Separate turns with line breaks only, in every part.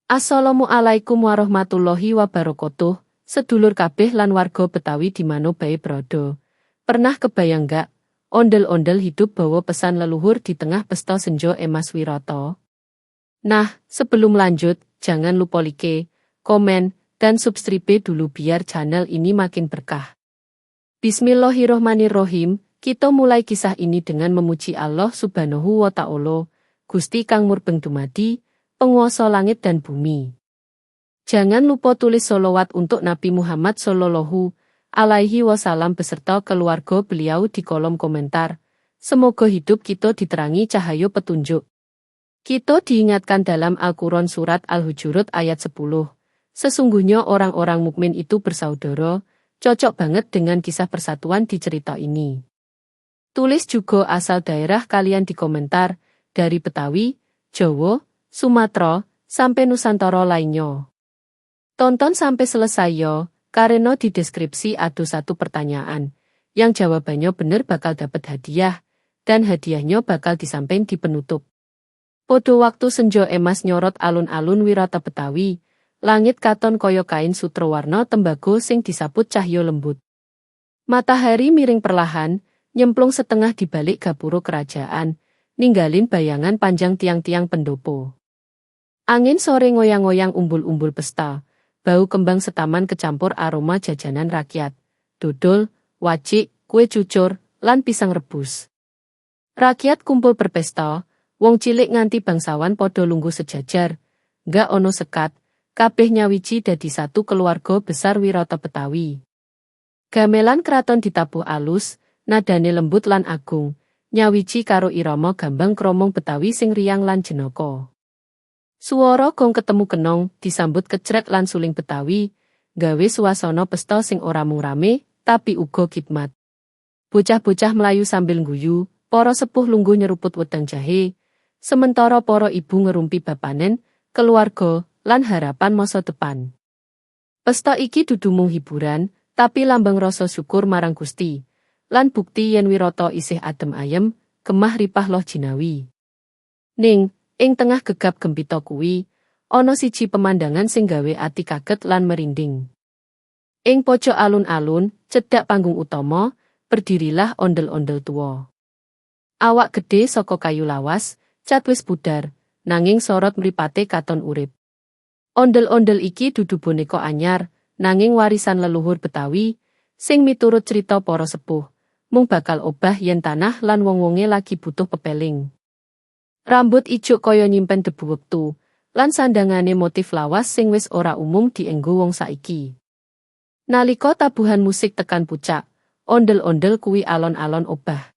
Assalamualaikum warahmatullahi wabarakatuh, sedulur kabeh lan warga Betawi dimana bae berada. Pernah kebayang gak, ondel-ondel hidup bawa pesan leluhur di tengah pesta Senjo Emas Wirata? Nah, sebelum lanjut, jangan lupa like, komen, dan subscribe dulu biar channel ini makin berkah. Bismillahirrohmanirrohim, kita mulai kisah ini dengan memuji Allah Subhanahu wa Ta'ala, Gusti Kang Murbeng Dumadi, penguasa langit dan bumi. Jangan lupa tulis solawat untuk Nabi Muhammad Shallallahu alaihi wasallam beserta keluarga beliau di kolom komentar. Semoga hidup kita diterangi cahaya petunjuk. Kita diingatkan dalam Al-Quran Surat Al-Hujurat ayat 10. Sesungguhnya orang-orang mukmin itu bersaudara, cocok banget dengan kisah persatuan di cerita ini. Tulis juga asal daerah kalian di komentar, dari Betawi, Jawa, Sumatera, sampai Nusantara lainnya. Tonton sampai selesai yo, karena di deskripsi ada satu pertanyaan, yang jawabannya bener bakal dapat hadiah, dan hadiahnya bakal disampaikan di penutup. Podo waktu senjo emas nyorot alun-alun Wirata Betawi, langit katon koyo kain sutra warna tembago sing disaput cahyo lembut. Matahari miring perlahan, nyemplung setengah di balik gapuro kerajaan, ninggalin bayangan panjang tiang-tiang pendopo. Angin sore ngoyang-ngoyang umbul-umbul pesta, bau kembang setaman kecampur aroma jajanan rakyat, dodol, wacik, kue cucur, lan pisang rebus. Rakyat kumpul berpesta, wong cilik nganti bangsawan podo lungguh sejajar, gak ono sekat, kabeh nyawiji dadi satu keluarga besar Wirata Betawi. Gamelan kraton ditabuh alus, nadane lembut lan agung, nyawiji karo irama gambang kromong Betawi sing riang lan jenaka. Suara gong ketemu kenong disambut kecrek lan suling Betawi, gawe suasana pesta sing ora mung rame, tapi uga khidmat. Bocah-bocah mlayu sambil ngguyu, para sepuh lungguh nyeruput wedang jahe, sementara para ibu ngerumpi bab panen, keluarga, lan harapan masa depan. Pesta iki dudu mung hiburan, tapi lambang rasa syukur marang Gusti, lan bukti yen Wirata isih adem ayem, gemah ripah loh jinawi. Ning, ing tengah gegap gempita kuwi, ana siji pemandangan sing gawe ati kaget lan merinding. Ing pojok alun-alun, cedhak panggung utama, berdirilah ondel-ondel tua. Awak gede saka kayu lawas, cat wis pudar, nanging sorot mripate katon urip. Ondel-ondel iki dudu boneka anyar, nanging warisan leluhur Betawi, sing miturut cerita para sepuh, mung bakal obah yen tanah lan wong-wonge lagi butuh pepeling. Rambut ijuk kaya nyimpen debu wektu, lan sandangane motif lawas sing wis ora umum dienggo wong saiki. Nalika tabuhan musik tekan pucak, ondel-ondel kuwi alon-alon obah.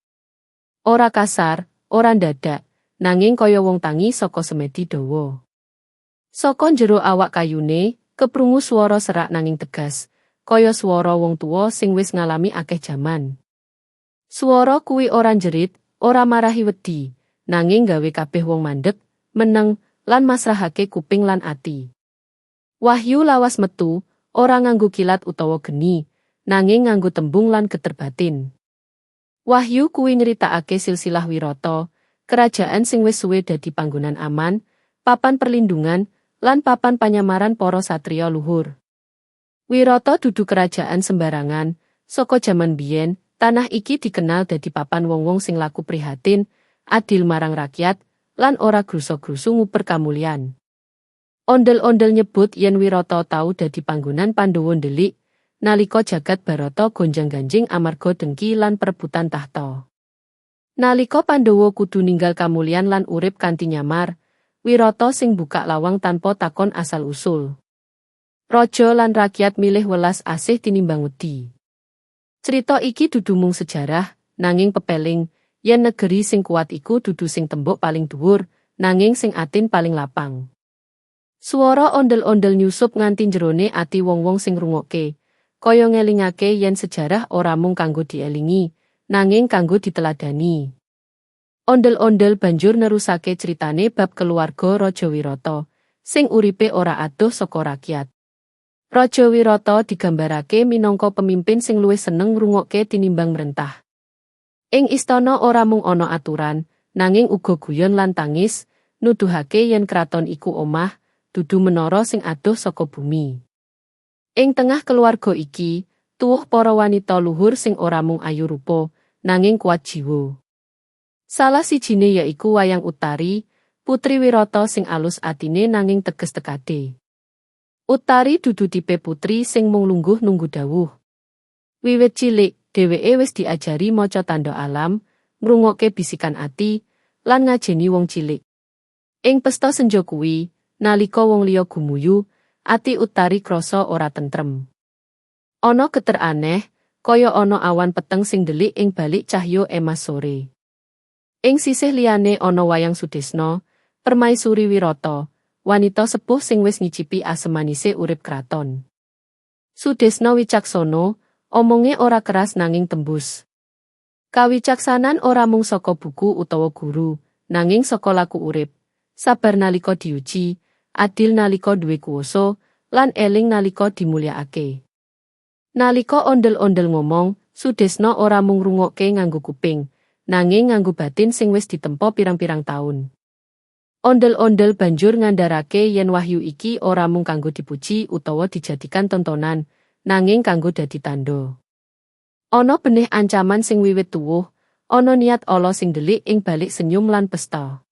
Ora kasar, ora ndadak, nanging kaya wong tangi saka semedi dawa. Saka njero awak kayune, keprungu swara serak nanging tegas, kaya swara wong tuwa sing wis ngalami akeh jaman. Swara kuwi ora njerit, ora marahi wedi, nanging gawe kabeh wong mandek, meneng, lan masrahake kuping lan ati. Wahyu lawas metu, ora nganggo kilat utawa geni, nanging nganggo tembung lan geter batin. Wahyu kuwi nyeritakake silsilah Wirata, kerajaan sing wis suwe dadi panggonan aman, papan perlindungan, lan papan panyamaran para satriya luhur. Wirata dudu kerajaan sembarangan, saka jaman biyen, tanah iki dikenal dadi papan wong-wong sing laku prihatin, adil marang rakyat, lan ora grusa-grusu nguber kamulyan. Ondel-ondel nyebut yen Wirata tau dadi panggonan Pandhawa ndelik, nalika jagat Barata gonjang-ganjing amarga dengki lan perebutan tahta. Nalika Pandhawa kudu ninggal kamulyan lan urip kanthi nyamar, Wirata sing buka lawang tanpa takon asal-usul. Raja lan rakyat milih welas asih tinimbang wedi. Cerita iki dudu mung sejarah, nanging pepeling, yen negeri sing kuat iku dudu sing tembok paling dhuwur, nanging sing atine paling lapang. Suara ondel-ondel nyusup nganti jerone ati wong-wong sing ngrungokke, kaya ngelingake yen sejarah ora mung kanggo dielingi, nanging kanggo diteladani. Ondel-ondel banjur nerusake critane bab keluarga Raja Wirata, sing uripe ora adoh saka rakyat. Raja Wirata digambarake minangka pemimpin sing luwih seneng ngrungokke tinimbang mrentah. Ing istana ora mung ana aturan, nanging uga guyon lan tangis, nuduhake yen kraton iku omah, dudu menara sing adoh saka bumi. Ing tengah keluarga iki, tuwuh para wanita luhur sing ora mung ayu rupa, nanging kuat jiwa. Salah sijine yaiku Wayang Utari, putri Wirata sing alus atine nanging teges tekade. Utari dudu tipe putri sing mung lungguh nunggu dawuh. Wiwit cilik, dheweke wis diajari maca tanda alam, ngrungokke bisikan ati, lan ngajeni wong cilik. Ing pesta senja kuwi, nalika wong liya gumuyu, ati Utari krasa ora tentrem. Ana geter aneh, kaya ana awan peteng sing ndelik ing balik cahya emas sore. Ing sisih liyane ana Wayang Sudesna, permaisuri Wirata, wanita sepuh sing wis ngicipi asem manise urip kraton. Sudesna wicaksana, omonge ora keras nanging tembus. Kawicaksanan ora mung saka buku utawa guru, nanging saka laku urip. Sabar nalika diuji, adil nalika duwe kuwasa, lan eling nalika dimulyakake. Nalika ondel-ondel ngomong, Sudesna ora mung ngrungokke nganggo kuping, nanging nganggo batin sing wis ditempa pirang-pirang taun. Ondel-ondel banjur ngandharake yen wahyu iki ora mung kanggo dipuji utawa dijadikan tontonan, nanging kanggo dadi tandha. Ana benih ancaman sing wiwit tuwuh, ana niat ala sing ndelik ing balik senyum lan pesta.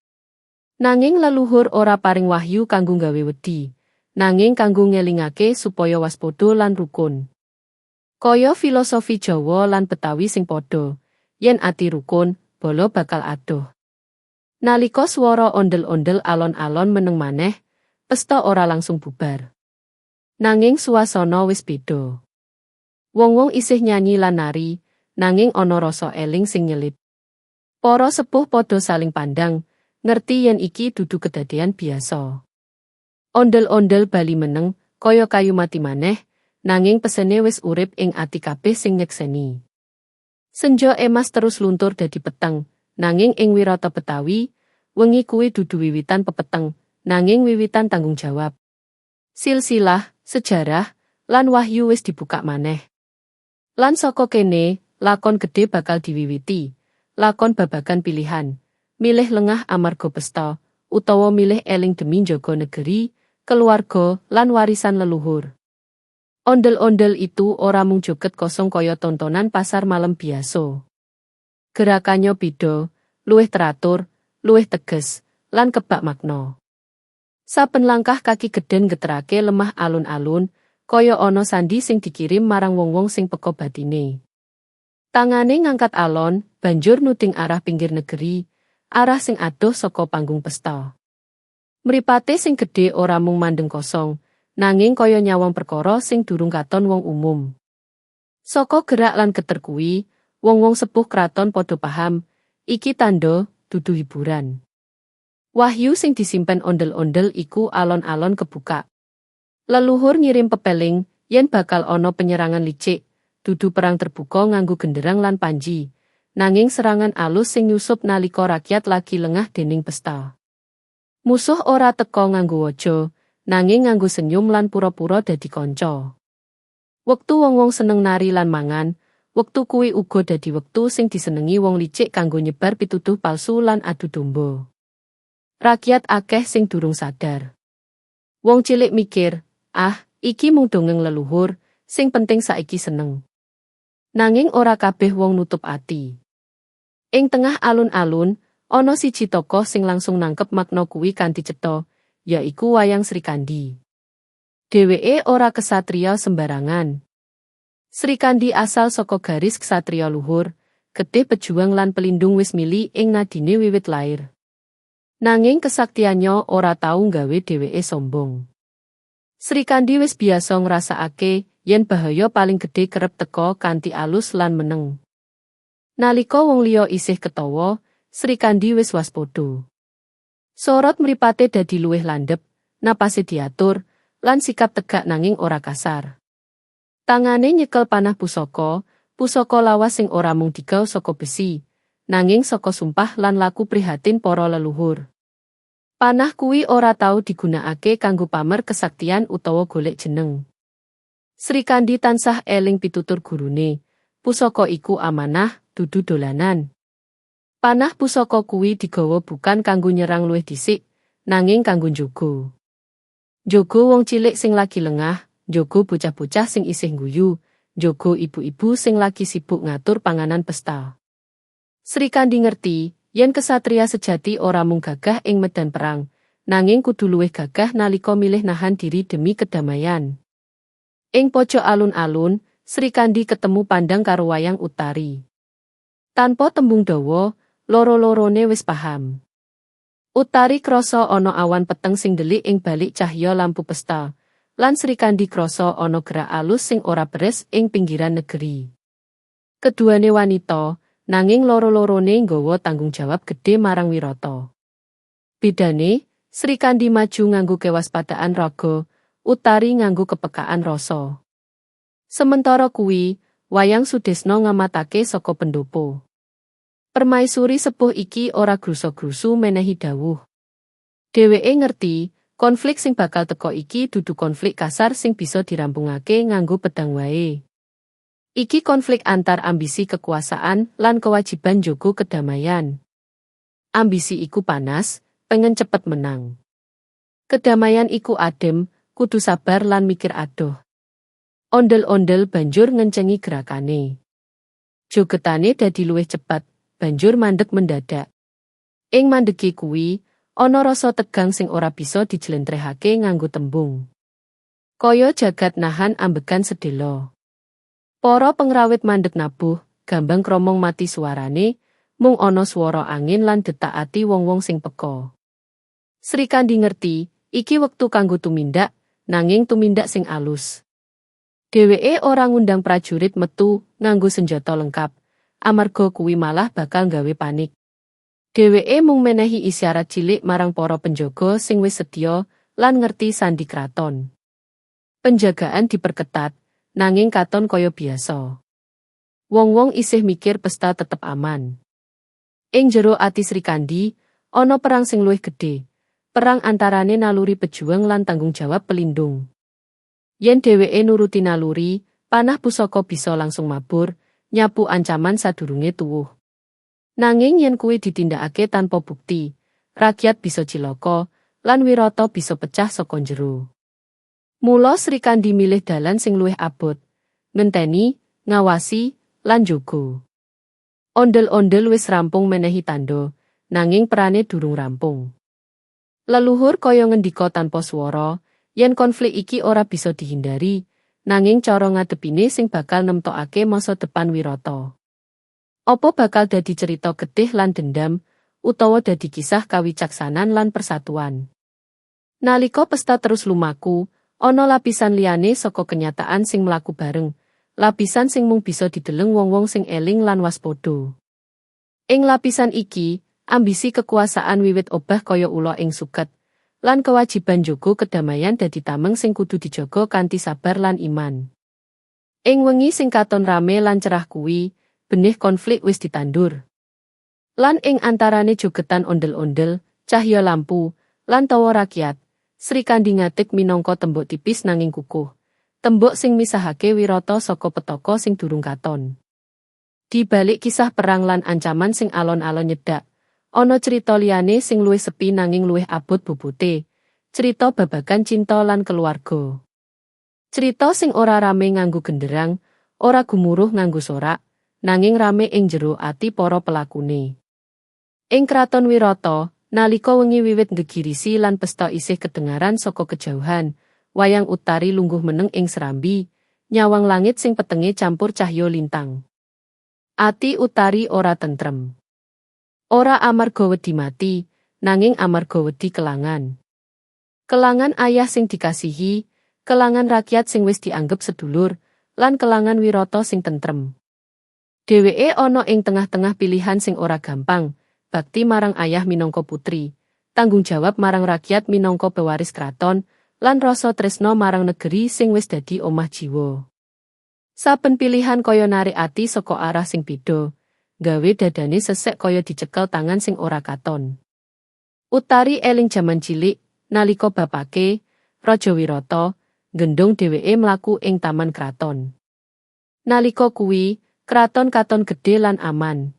Nanging leluhur ora paring wahyu kanggo gawe wedi, nanging kanggo ngelingake supaya waspada lan rukun. Kaya filosofi Jawa lan Betawi sing padha, yen ati rukun, bala bakal adoh. Nalika swara ondel-ondel alon-alon meneng maneh, pesta ora langsung bubar. Nanging suasana wis beda. Wong-wong isih nyanyi lan nari, nanging ana rasa eling sing nyelip. Para sepuh padha saling pandang, ngerti yen iki dudu kedadean biasa. Ondel-ondel bali meneng, kaya kayu mati maneh, nanging pesene wis urip ing ati kabeh sing nyekseni. Senja emas terus luntur dadi peteng, nanging ing Wirata Betawi, wengi kuwi dudu wiwitan pepeteng, nanging wiwitan tanggung jawab. Silsilah, sejarah, lan wahyu wis dibuka maneh. Lan saka kene, lakon gedhe bakal diwiwiti, lakon babagan pilihan, milih lengah amarga pesta, utawa milih eling demi njaga negeri, keluarga, lan warisan leluhur. Ondel-ondel itu ora mung joget kosong kaya tontonan pasar malam biasa. Gerakannya beda, luwih teratur, luwih teges, lan kebak makna. Saben langkah kaki gedhen geterake lemah alun-alun, kaya ana sandi sing dikirim marang wong-wong sing peka batine. Tangane ngangkat alon, banjur nuding arah pinggir negeri, arah sing adoh saka panggung pesta. Mripate sing gedhe ora mung mandeng kosong, nanging kaya nyawang perkara sing durung katon wong umum. Saka gerak lan geter kuwi, wong-wong sepuh kraton padha paham, iki tandha dudu hiburan. Wahyu sing disimpen ondel-ondel iku alon-alon kebuka. Leluhur ngirim pepeling yen bakal ana penyerangan licik, dudu perang terbuka nganggo genderang lan panji, nanging serangan alus sing nyusup nalika rakyat lagi lengah dening pesta. Musuh ora teka nganggo waja, nanging nganggo senyum lan pura-pura dadi kanca. Wektu wong-wong seneng nari lan mangan, wektu kuwi uga dadi wektu sing disenengi wong licik kanggo nyebar pituduh palsu lan adu domba. Rakyat akeh sing durung sadar. Wong cilik mikir, ah, iki mung dongeng leluhur, sing penting saiki seneng. Nanging ora kabeh wong nutup ati. Ing tengah alun-alun, ana siji tokoh sing langsung nangkep makna kuwi kanthi cetha, yaiku Wayang Srikandi. Dheweke ora kesatria sembarangan. Srikandi asal saka garis ksatria luhur, getih pejuang lan pelindung wis mili ing nadine wiwit lair. Nanging kesaktiannya ora tau nggawe dheweke sombong. Srikandi wis biasa ngrasakake yen bahaya paling gedhe kerep teka kanthi alus lan meneng. Nalika wong liya isih ketawa, Srikandi wis waspada. Sorot mripate dadi luwih landhep, napase diatur, lan sikap tegak nanging ora kasar. Tangane nyekel panah pusaka, pusaka lawas sing ora mung digawe saka besi, nanging saka sumpah lan laku prihatin para leluhur. Panah kuwi ora tau digunakake kanggo pamer kesaktian utawa golek jeneng. Srikandi tansah eling pitutur gurune, pusaka iku amanah, dudu dolanan. Panah pusaka kuwi digawa bukan kanggo nyerang luwih dhisik, nanging kanggo njaga. Njogo wong cilik sing lagi lengah, njogo bocah-bocah sing isih ngguyu, njogo ibu-ibu sing lagi sibuk ngatur panganan pesta. Srikandi ngerti, yen kesatria sejati ora mung gagah ing medan perang, nanging kudu luwih gagah nalika milih nahan diri demi kedamaian. Ing pojok alun-alun, Srikandi ketemu pandang karo Wayang Utari. Tanpa tembung dawa, loro-lorone wis paham. Utari krasa ana awan peteng sing ndelik ing balik cahya lampu pesta, lan Srikandi krasa ana gerak alus sing ora beres ing pinggiran negeri. Keduane wanita, nanging loro-lorone nggawa tanggung jawab gedhe marang Wirata. Bedane, Srikandi maju nganggo kewaspadaan raga, Utari nganggo kepekaan rasa. Sementara kuwi, Wayang Sudesna ngamatake saka pendopo. Permaisuri sepuh iki ora grusa-grusu menehi dawuh. Dheweke ngerti, konflik sing bakal teka iki dudu konflik kasar sing bisa dirampungake nganggo pedang wae. Iki konflik antar ambisi kekuasaan lan kewajiban njaga kedamaian. Ambisi iku panas, pengen cepet menang. Kedamaian iku adem, kudu sabar lan mikir adoh. Ondel-ondel banjur ngencengi gerakane. Jogetane dadi luwih cepet, banjur mandek mendadak. Ing mandeke kuwi, ana rasa tegang sing ora bisa dijlentrehake nganggo tembung. Kaya jagat nahan ambegan sedelo. Para pengrawit mandek nabuh, gambang kromong mati suarane, mung ana swara angin lan detak ati wong-wong sing peka. Srikandi ngerti, iki wektu kanggo tumindak, nanging tumindak sing alus. Dheweke ora ngundang prajurit metu nganggo senjata lengkap, amarga kuwi malah bakal nggawe panik. Dheweke mung menehi isyarat cilik marang para penjaga sing wis setya lan ngerti sandi kraton. Penjagaan diperketat, nanging katon kaya biasa. Wong-wong isih mikir pesta tetep aman. Ing jero ati Srikandi, ana perang sing luwih gedhe, perang antarane naluri pejuang lan tanggung jawab pelindung. Yen dheweke nuruti naluri, panah pusaka bisa langsung mabur, nyapu ancaman sadurunge tuwuh. Nanging yen kuwi ditindakake tanpa bukti, rakyat bisa cilaka, lan Wirata bisa pecah saka njero. Mula Srikandi milih dalan sing luwih abot, ngenteni, ngawasi, lan njaga. Ondel-ondel wis rampung menehi tandha, nanging perane durung rampung. Leluhur kaya ngendika tanpa swara, yen konflik iki ora bisa dihindari, nanging cara ngadepine sing bakal nemtokake masa depan Wirata. Apa bakal dadi cerita getih lan dendam, utawa dadi kisah kawicaksanan lan persatuan. Nalika pesta terus lumaku, ana lapisan liyane saka kenyataan sing mlaku bareng, lapisan sing mung bisa dideleng wong-wong sing eling lan waspada. Ing lapisan iki, ambisi kekuasaan wiwit obah kaya ula ing suket, lan kewajiban njaga kedamaian dadi tameng sing kudu dijaga kanthi sabar lan iman. Ing wengi sing katon rame lan cerah kuwi, benih konflik wis ditandur. Lan ing antarane jogetan ondel-ondel, cahya lampu, lan tawa rakyat, Srikandi ngadeg minangka tembok tipis nanging kukuh, tembok sing misahake Wirata saka petaka sing durung katon. Di balik kisah perang lan ancaman sing alon-alon nyedak, ana cerita liyane sing luwih sepi nanging luwih abot bobote, cerita babagan cinta lan keluarga. Cerita sing ora rame nganggo genderang, ora gumuruh nganggo sorak, nanging rame ing jero ati para pelakune. Ing kraton Wirata, nalika wengi wiwit nggegirisi lan pesta isih kedengaran saka kejauhan, Wayang Utari lungguh meneng ing serambi, nyawang langit sing petenge campur cahya lintang. Ati Utari ora tentrem. Ora amarga wedi mati, nanging amarga wedi kelangan. Kelangan ayah sing dikasihi, kelangan rakyat sing wis dianggep sedulur, lan kelangan Wirata sing tentrem. Dheweke ana ing tengah-tengah pilihan sing ora gampang, bakti marang ayah minangka putri, tanggung jawab marang rakyat minangka pewaris kraton, lan rasa tresna marang negeri sing wis dadi omah jiwa. Saben pilihan kaya narik ati saka arah sing beda, gawe dadane sesek kaya dicekel tangan sing ora katon. Utari eling jaman cilik, nalika bapake, Raja Wirata, nggendhong dheweke mlaku ing taman kraton. Nalika kuwi, kraton katon gedhe lan aman.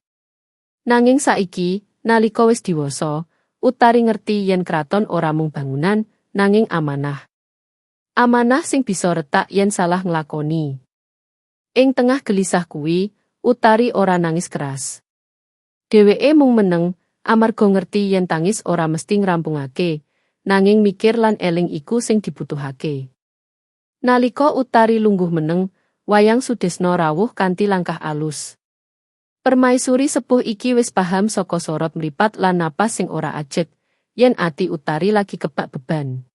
Nanging saiki, nalika wis diwasa, Utari ngerti yen kraton ora mung bangunan, nanging amanah. Amanah sing bisa retak yen salah nglakoni. Ing tengah gelisah kuwi, Utari ora nangis keras. Dheweke mung meneng, amarga ngerti yen tangis ora mesti ngrampungake, nanging mikir lan eling iku sing dibutuhake. Nalika Utari lungguh meneng, Wayang Sudesna rawuh kanthi langkah alus. Permaisuri sepuh iki wis paham saka sorot mripat lan napas sing ora ajeg, yen ati Utari lagi kebak beban.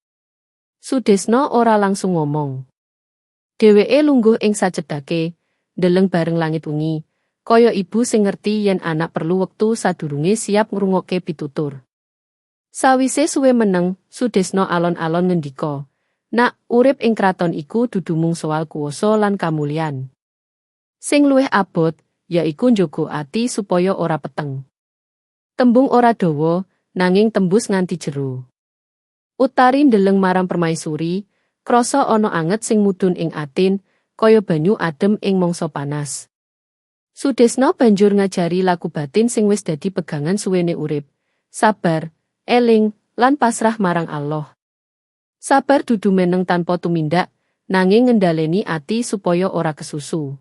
Sudesna ora langsung ngomong. Dheweke lungguh ing sacedhake, ndeleng bareng langit wengi, kaya ibu sing ngerti yen anak perlu wektu sadurunge siap ngrungokke pitutur. Sawise suwe meneng, Sudesna alon-alon ngendika, "Nak, urip ing kraton iku dudu mung soal kuwasa lan kamulyan. Sing luwih abot, yaiku njaga ati supaya ora peteng." Tembung ora dawa, nanging tembus nganti jero. Utari ndeleng marang permaisuri, krasa ana anget sing mudhun ing atin, kaya banyu adem ing mangsa panas. Sudesna banjur ngajari laku batin sing wis dadi pegangan suwene urip, sabar, eling, lan pasrah marang Allah. Sabar dudu meneng tanpa tumindak, nanging ngendhaleni ati supaya ora kesusu.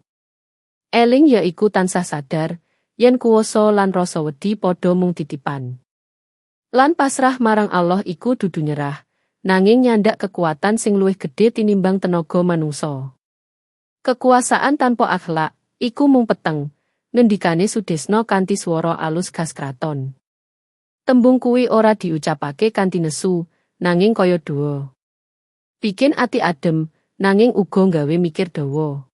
Eling yaiku tansah sadar, yen kuwasa lan rasa wedi padha mung titipan. Lan pasrah marang Allah iku dudu nyerah, nanging nyandak kekuatan sing luwih gedhe tinimbang tenaga manungsa. Kekuasaan tanpa akhlak, iku mung peteng, ngendikane Sudesna kanthi swara alus khas kraton. Tembung kuwi ora diucapake kanthi nesu, nanging kaya doa. Bikin ati adem, nanging uga nggawe mikir dawa.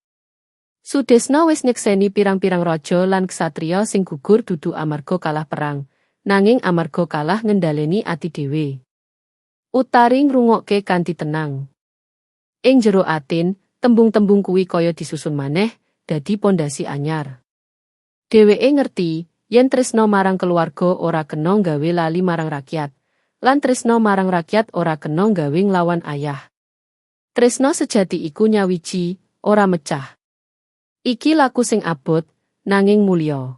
Sudesna wis nyekseni pirang-pirang raja lan ksatriya sing gugur dudu amarga kalah perang, nanging amarga kalah ngendhaleni ati dhewe. Utari ngrungokke kanthi tenang. Ing jero atin, tembung-tembung kuwi kaya disusun maneh, dadi pondasi anyar. Dheweke ngerti, yen tresna marang keluarga ora kena nggawe lali marang rakyat, lan tresna marang rakyat ora kena nggawe nglawan ayah. Tresna sejati iku nyawiji, ora mecah. Iki laku sing abot, nanging mulya.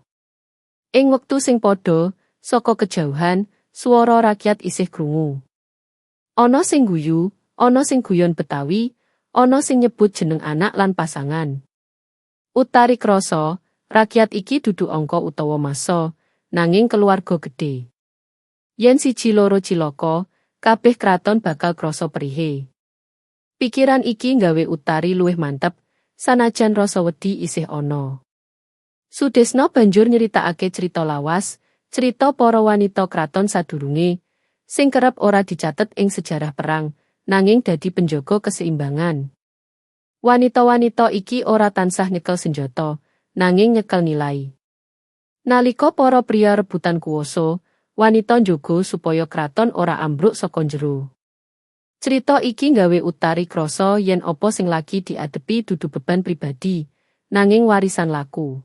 Ing wektu sing padha, saka kejauhan, swara rakyat isih krungu. Ana sing guyu, ana sing guyon Betawi, ana sing nyebut jeneng anak lan pasangan. Utari krasa, rakyat iki dudu angka utawa massa, nanging keluarga gedhe. Yen siji loro cilaka, kabeh kraton bakal krasa perihe. Pikiran iki nggawe Utari luwih mantep, sanajan rasa wedi isih ana. Sudesna banjur nyeritakake cerita lawas, cerita para wanita kraton sadurunge, sing kerep ora dicatet ing sejarah perang, nanging dadi penjaga keseimbangan. Wanita-wanita iki ora tansah nyekel senjata, nanging nyekel nilai. Nalika para pria rebutan kuwasa, wanita njaga supaya kraton ora ambruk saka njero. Cerita iki nggawe Utari krasa yen apa sing lagi diadepi dudu beban pribadi, nanging warisan laku.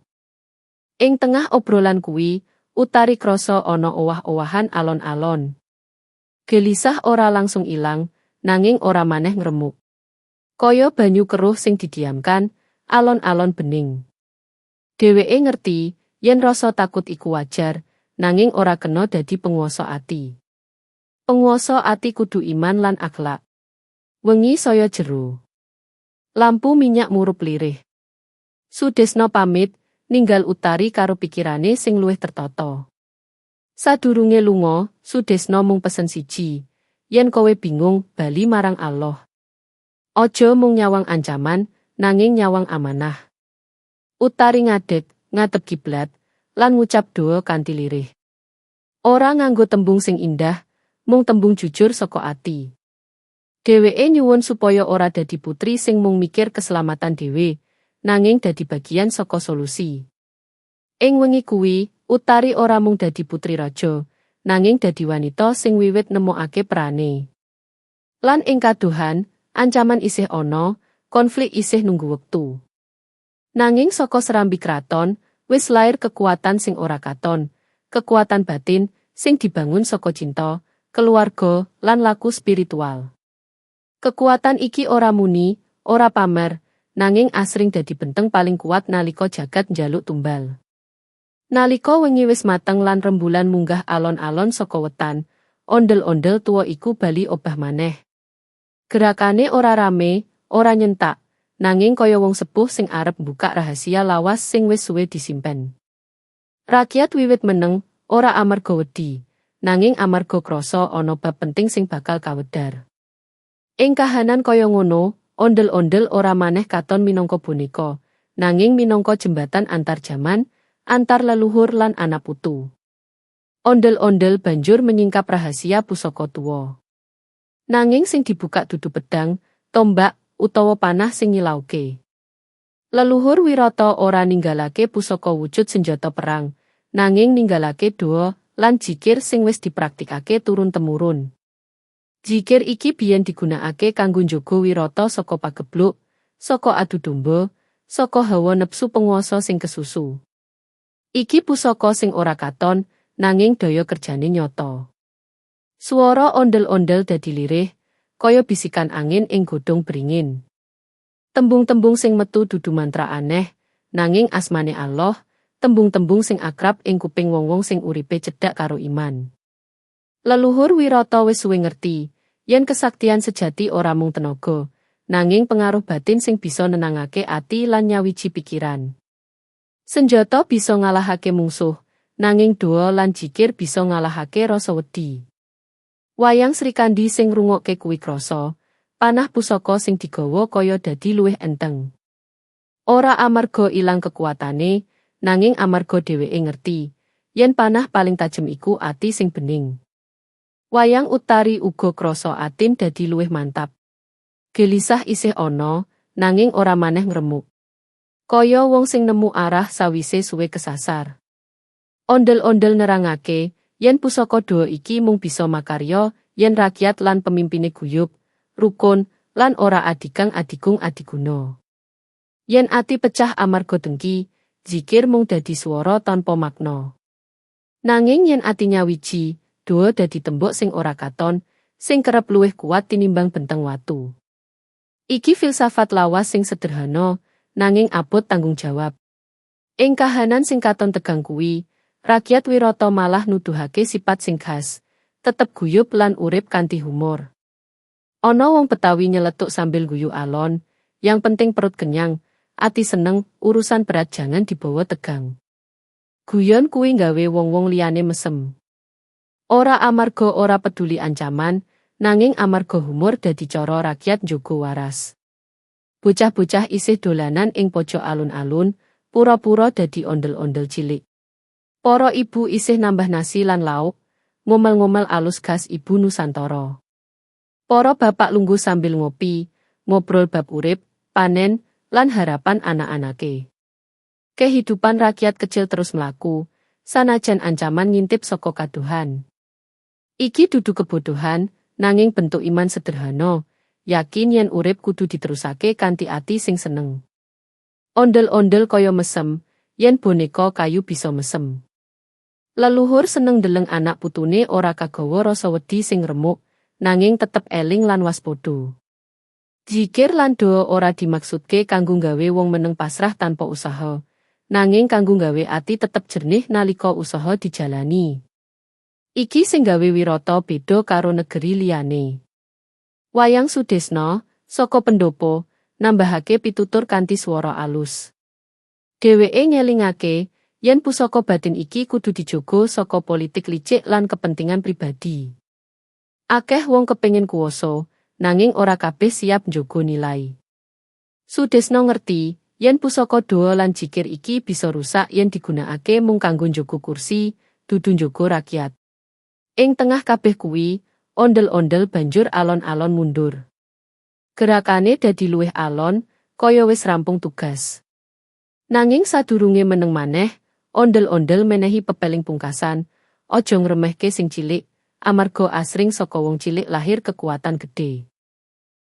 Ing tengah obrolan kuwi, Utari krasa ana owah-owahan alon-alon. Gelisah ora langsung ilang, nanging ora maneh ngremuk. Kaya banyu keruh sing didiamkan, alon-alon bening. Dheweke ngerti, yen rasa takut iku wajar, nanging ora kena dadi penguasa ati. Penguasa ati kudu iman lan akhlak. Wengi saya jero. Lampu minyak murup lirih. Sudesna pamit, ninggal Utari karo pikirane sing luwih tertata. Sadurunge lunga, Sudesna mung pesen siji, yen kowe bingung, bali marang Allah. Aja mung nyawang ancaman, nanging nyawang amanah. Utari ngadeg, ngadep kiblat, lan ngucap doa kanthi lirih. Ora nganggo tembung sing indah, mung tembung jujur saka ati. Dheweke nyuwun supaya ora dadi putri sing mung mikir keselamatan dhewe, nanging dadi bagian saka solusi. Ing wengi kuwi, Utari ora mung dadi putri raja, nanging dadi wanita sing wiwit nemokake perane. Lan ing kaduhan, ancaman isih ana, konflik isih nunggu wektu. Nanging saka serambi kraton, wis lair kekuatan sing ora katon, kekuatan batin sing dibangun saka cinta, keluarga, lan laku spiritual. Kekuatan iki ora muni, ora pamer, nanging asring dadi benteng paling kuat nalika jagat njaluk tumbal. Nalika wengi wis mateng lan rembulan munggah alon-alon saka wetan, ondel-ondel tuwa iku bali obah maneh. Gerakane ora rame, ora nyentak, nanging kaya wong sepuh sing arep mbuka rahasia lawas sing wis suwe disimpen. Rakyat wiwit meneng, ora amarga wedi, nanging amarga krasa ana bab penting sing bakal kawedar. Ing kahanan kaya ngono, ondel-ondel ora maneh katon minangka boneka, nanging minangka jembatan antar jaman, antar leluhur lan anak putu. Ondel-ondel banjur menyingkap rahasia pusaka tuwa. Nanging sing dibuka dudu pedang, tombak, utawa panah sing nyilauke. Leluhur Wirata ora ninggalake pusaka wujud senjata perang, nanging ninggalake doa lan jikir sing wis dipraktikake turun-temurun. Jikir iki biyen digunakake kanggo njaga Wirata saka pagebluk, saka adu domba, saka hawa nepsu penguasa sing kesusu. Iki pusaka sing ora katon, nanging daya kerjane nyata. Swara ondel-ondel dadi lirih, kaya bisikan angin ing godhong beringin. Tembung-tembung sing metu dudu mantra aneh, nanging asmane Allah, tembung-tembung sing akrab ing kuping wong-wong sing uripe cedhak karo iman. Leluhur Wirata wis suwe ngerti, yen kesaktian sejati ora mung tenaga, nanging pengaruh batin sing bisa nenangake ati lan nyawiji pikiran. Senjata bisa ngalahake mungsuh, nanging doa lan jikir bisa ngalahake rasa wedi. Wayang Srikandi sing ngrungokke kuwi krasa, panah pusaka sing digawa kaya dadi luwih enteng. Ora amarga ilang kekuatane, nanging amarga dheweke ngerti, yen panah paling tajem iku ati sing bening. Wayang Utari uga krasa atine dadi luwih mantap. Gelisah isih ana, nanging ora maneh ngremuk. Kaya wong sing nemu arah sawise suwe kesasar. Ondel-ondel nerangake, yen pusaka doa iki mung bisa makarya yen rakyat lan pemimpine guyub, rukun, lan ora adigang adigung adiguna. Yen ati pecah amarga dengki, zikir mung dadi swara tanpa makna. Nanging yen ati nyawiji, doa dadi tembok sing ora katon, sing kerep luwih kuat tinimbang benteng watu. Iki filsafat lawas sing sederhana, nanging abot tanggung jawab. Ing kahanan sing katon tegang kuwi, rakyat Wirata malah nuduhake sifat sing khas, tetep guyub lan urip kanthi humor. Ana wong Betawi nyeletuk sambil guyu alon, yang penting perut kenyang, ati seneng, urusan berat jangan dibawa tegang. Guyon kuwi nggawe wong-wong liyane mesem. Ora amarga ora peduli ancaman, nanging amarga humor dadi cara rakyat njaga waras. Bocah-bocah isih dolanan ing pojok alun-alun, pura-pura dadi ondel-ondel cilik. Para ibu isih nambah nasi lan lauk, ngomel-ngomel alus khas ibu Nusantara. Para bapak lungguh sambil ngopi, ngobrol bab urip, panen, lan harapan anak-anake. Kehidupan rakyat kecil terus mlaku, sanajan ancaman ngintip saka kadohan. Iki dudu kebodohan, nanging bentuk iman sederhana, yakin yen urip kudu diterusake kanthi ati sing seneng. Ondel-ondel kaya mesem, yen boneka kayu bisa mesem. Leluhur seneng deleng anak putune ora kagawa rasa wedi sing remuk, nanging tetep eling lan waspada. Zikir lan doa ora dimaksudke kanggo nggawe wong meneng pasrah tanpa usaha, nanging kanggo nggawe ati tetep jernih nalika usaha dijalani. Iki sing gawe Wirata beda karo negeri liyane. Wayang Sudesna, saka pendopo, nambahake pitutur kanthi swara alus. Dheweke ngelingake yen pusaka batin iki kudu dijaga saka politik licik lan kepentingan pribadi. Akeh wong kepengin kuwasa, nanging ora kabeh siap njaga nilai. Sudesna ngerti yen pusaka doa lan jikir iki bisa rusak yen digunakake mung kanggo njaga kursi, dudu njaga rakyat. Ing tengah kabeh kuwi, ondel-ondel banjur alon-alon mundur. Gerakane dadi luwih alon, kaya wis rampung tugas. Nanging sadurunge meneng maneh, ondel-ondel menehi pepeling pungkasan, aja ngremehke sing cilik, amarga asring saka wong cilik lahir kekuatan gedhe.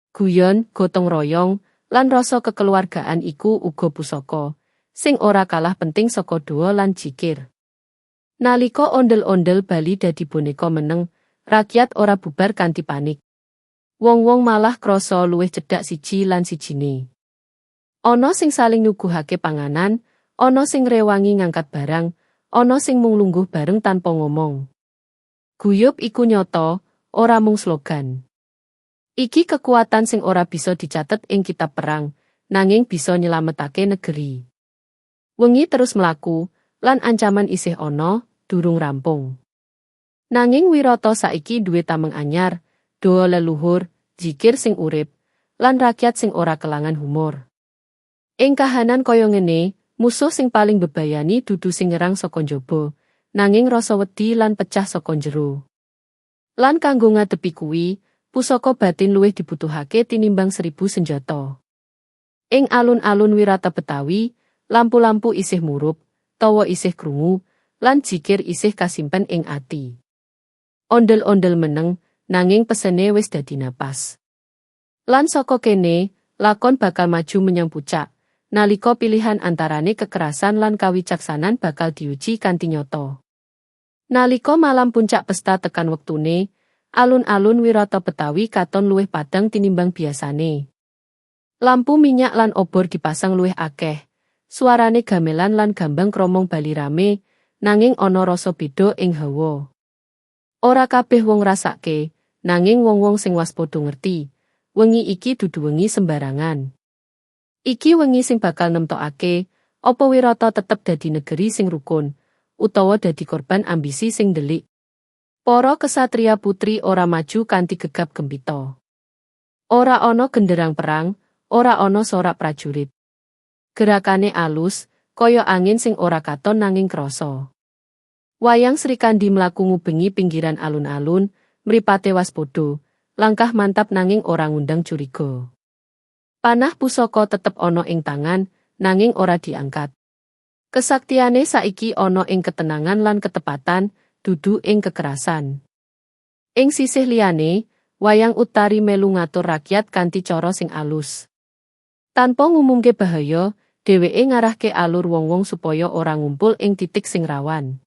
Guyon, gotong royong, lan rasa kekeluargaan iku uga pusaka, sing ora kalah penting saka doa lan jikir. Nalika ondel-ondel bali dadi boneka meneng, rakyat ora bubar kanthi panik. Wong-wong malah krasa luwih cedhak siji lan sijine. Ana sing saling nyuguhake panganan, ana sing ngrewangi ngangkat barang, ana sing mung lungguh bareng tanpa ngomong. Guyub iku nyata, ora mung slogan. Iki kekuatan sing ora bisa dicatet ing kitab perang, nanging bisa nyelametake negeri. Wengi terus mlaku, lan ancaman isih ana, durung rampung. Nanging Wirata saiki duwe tameng anyar, doa leluhur, zikir sing urip, lan rakyat sing ora kelangan humor. Ing kahanan kaya ngene, musuh sing paling bebayani dudu sing nyerang saka njaba, nanging rasa wedi lan pecah saka njero. Lan kanggo ngadepi kuwi, pusaka batin luwih dibutuhake tinimbang 1000 senjata. Ing alun-alun Wirata Betawi, lampu-lampu isih murup, tawa isih krungu, lan jikir isih kasimpen ing ati. Ondel-ondel meneng, nanging pesene wis dadi napas. Lan saka kene, lakon bakal maju menyang pucak, nalika pilihan antarane kekerasan lan kawicaksanan bakal diuji kanthi nyata. Nalika malam puncak pesta tekan wektune, alun-alun Wirata Betawi katon luwih padang tinimbang biasane. Lampu minyak lan obor dipasang luwih akeh. Suarane gamelan lan gambang kromong bali rame, nanging ana rasa beda ing hawa. Ora kabeh wong rasake, nanging wong-wong sing waspada ngerti, wengi iki dudu wengi sembarangan. Iki wengi sing bakal nemtokake apa Wirata tetep dadi negeri sing rukun, utawa dadi korban ambisi sing ndelik. Para kesatria putri ora maju kanthi gegap gempita. Ora ana genderang perang, ora ana sorak prajurit. Gerakane alus, kaya angin sing ora katon nanging krasa. Wayang Srikandi mlaku ngubengi pinggiran alun-alun, mripate waspada, langkah mantap nanging ora ngundang curiga. Panah pusaka tetep ana ing tangan, nanging ora diangkat. Kesaktiane saiki ana ing ketenangan lan ketepatan, dudu ing kekerasan. Ing sisih liyane, Wayang Utari melu ngatur rakyat kanthi cara sing alus. Tanpa ngumumke bahaya, dheweke ngarahke alur wong-wong supaya ora ngumpul ing titik sing rawan.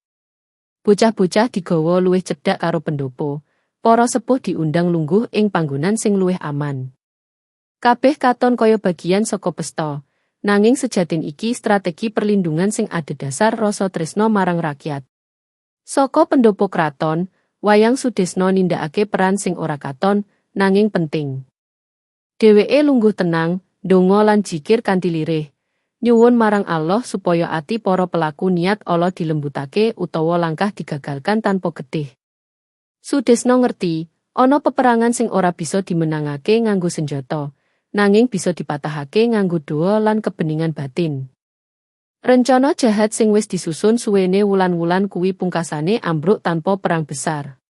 Bocah-bocah digawa luwih cedhak karo pendopo, para sepuh diundang lungguh ing panggonan sing luwih aman. Kabeh katon kaya bagian saka pesta, nanging sejatine iki strategi perlindungan sing adhedhasar rasa tresna marang rakyat. Saka pendopo kraton, Wayang Sudesna nindakake peran sing ora katon, nanging penting. Dheweke lungguh tenang, ndonga lan jikir kanthi lirih, nyuwun marang Allah supaya ati para pelaku niat ala dilembutake utawa langkah digagalkan tanpa getih. Sudesna ngerti, ana peperangan sing ora bisa dimenangake nganggo senjata, nanging bisa dipatahake nganggo doa lan kebeningan batin. Rencana jahat sing wis disusun suwene wulan-wulan kuwi pungkasane ambruk tanpa perang besar.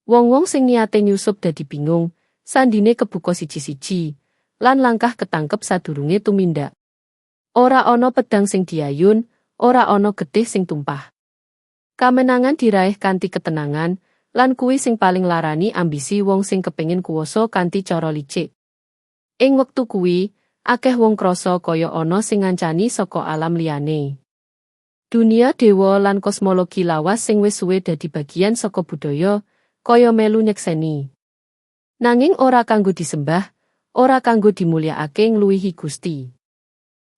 Wong-wong sing niate nyusup dadi bingung, sandine kebuka siji-siji, lan langkah ketangkep sadurunge tumindak. Ora ana pedang sing diayun, ora ana getih sing tumpah. Kamenangan diraih kanthi ketenangan, lan kuwi sing paling larani ambisi wong sing kepengin kuwasa kanthi cara licik. Ing wektu kuwi, akeh wong krasa kaya ana sing ngancani saka alam liyane. Dunia dewa lan kosmologi lawas sing wis suwe dadi bagian saka budaya, kaya melu nyekseni. Nanging ora kanggo disembah, ora kanggo dimulyakake ngluwihi Gusti.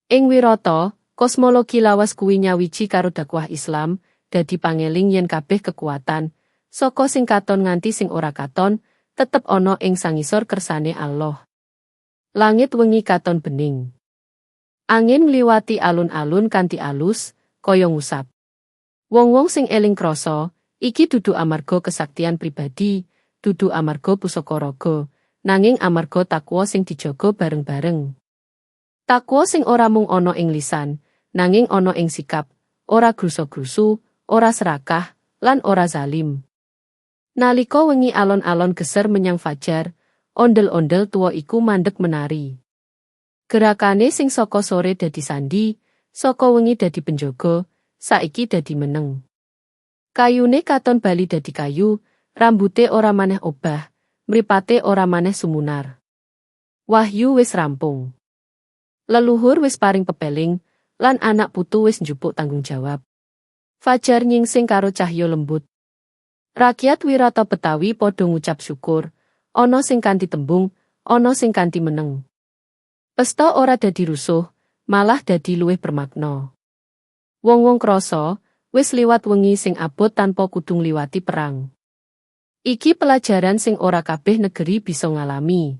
Ing Wirata, kosmologi lawas kuwi nyawiji karo dakwah Islam, dadi pangeling yen kabeh kekuatan, saka sing katon nganti sing ora katon, tetep ana ing sangisor kersane Allah. Langit wengi katon bening. Angin ngliwati alun-alun kanthi alus, kaya ngusap. Wong-wong sing eling krasa, iki dudu amarga kesaktian pribadi, dudu amarga pusaka raga, nanging amarga takwa sing dijaga bareng-bareng. Takwa sing ora mung ana ing lisan, nanging ana ing sikap, ora grusa-grusu, ora serakah, lan ora zalim. Nalika wengi alon-alon geser menyang fajar, ondel-ondel tuwa iku mandek menari. Gerakane sing saka sore dadi sandi, saka wengi dadi penjaga, saiki dadi meneng. Kayune katon bali dadi kayu, rambute ora maneh obah, mripate ora maneh sumunar. Wahyu wis rampung. Leluhur wis paring pepeling, lan anak putu wis njupuk tanggung jawab. Fajar nyingsing karo cahya lembut. Rakyat Wirata Betawi padha ngucap syukur, ana sing kanthi tembung, ana sing kanthi meneng. Pesta ora dadi rusuh, malah dadi luwih bermakna. Wong-wong krasa, wis liwat wengi sing abot tanpa kudu ngliwati perang. Iki pelajaran sing ora kabeh negeri bisa ngalami.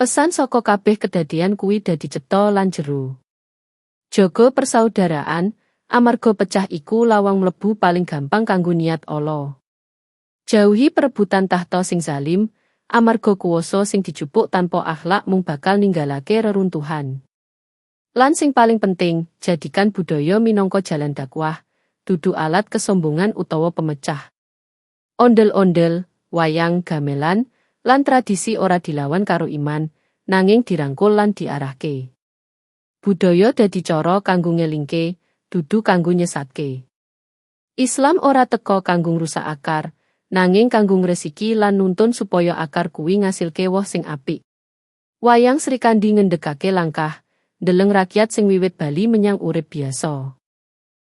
Pesan saka kabeh kedadian kuwi dadi cetha lan jero. Jaga persaudaraan, amarga pecah iku lawang mlebu paling gampang kanggo niat ala. Jauhi perebutan tahta sing zalim, amarga kuwasa sing dijupuk tanpa akhlak mung bakal ninggalake reruntuhan. Lan sing paling penting, jadikan budaya minangka jalan dakwah, dudu alat kesombongan utawa pemecah. Ondel-ondel, wayang, gamelan, lan tradisi ora dilawan karo iman, nanging dirangkul lan diarahke. Budaya dadi cara kanggo ngelingke, dudu kanggo nyesatke. Islam ora teka kanggo ngrusak akar, nanging kanggo ngresiki lan nuntun supaya akar kuwi ngasilke woh sing apik. Wayang Srikandi ngendhegake langkah, ndeleng rakyat sing wiwit bali menyang urip biasa.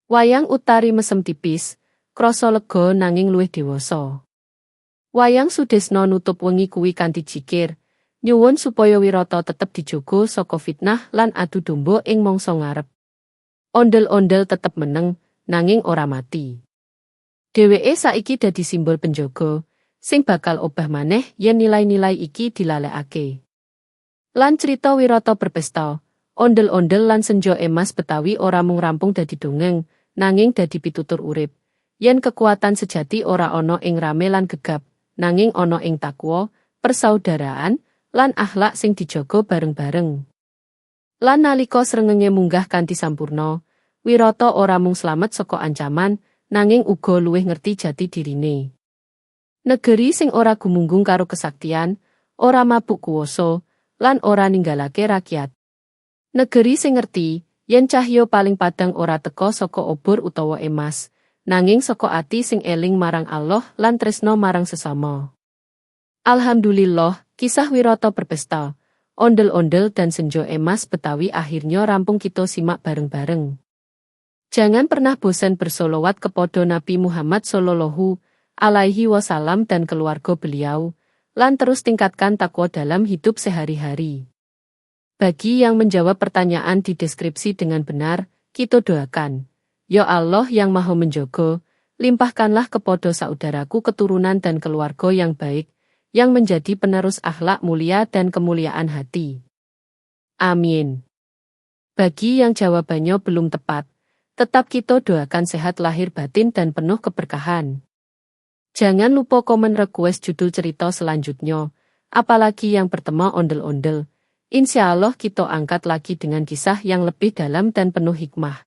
Wayang Utari mesem tipis, krasa lega nanging luwih dewasa. Wayang Sudesna nutup wengi kuwi kanthi jikir, nyuwun supaya Wirata tetep dijaga saka fitnah lan adu domba ing mangsa ngarep. Ondel-ondel tetep meneng, nanging ora mati. Dheweke saiki dadi simbol penjaga, sing bakal obah maneh yen nilai-nilai iki dilalekake. Lan cerita Wirata berpesta, Ondel-ondel lan Senjo Emas Betawi ora mung rampung dadi dongeng, nanging dadi pitutur urip. Yen kekuatan sejati ora ana ing rame lan gegap, nanging ana ing takwa, persaudaraan, lan akhlak sing dijaga bareng-bareng. Lan nalika srengenge munggah kanthi sampurna, Wirata ora mung slamet saka ancaman, nanging uga luwih ngerti jati dirine. Negeri sing ora gumunggung karo kesaktian, ora mabuk kuwasa, lan ora ninggalake rakyat. Negeri sing ngerti yen cahya paling padhang ora teka saka obor utawa emas, nanging saka ati sing eling marang Allah lan tresna marang sesama. Alhamdulillah, kisah Wirata berpesta, Ondel-ondel dan Senjo Emas Betawi akhirnya rampung kita simak bareng-bareng. Jangan pernah bosan bersolawat kepada Nabi Muhammad Shallallahu Alaihi Wasallam dan keluarga beliau, lan terus tingkatkan takwa dalam hidup sehari-hari. Bagi yang menjawab pertanyaan di deskripsi dengan benar, kita doakan. Ya Allah yang Maha Menjaga, limpahkanlah kepada saudaraku keturunan dan keluarga yang baik, yang menjadi penerus akhlak mulia dan kemuliaan hati. Amin. Bagi yang jawabannya belum tepat, tetap kita doakan sehat lahir batin dan penuh keberkahan. Jangan lupa komen request judul cerita selanjutnya, apalagi yang bertema ondel-ondel. Insya Allah kita angkat lagi dengan kisah yang lebih dalam dan penuh hikmah.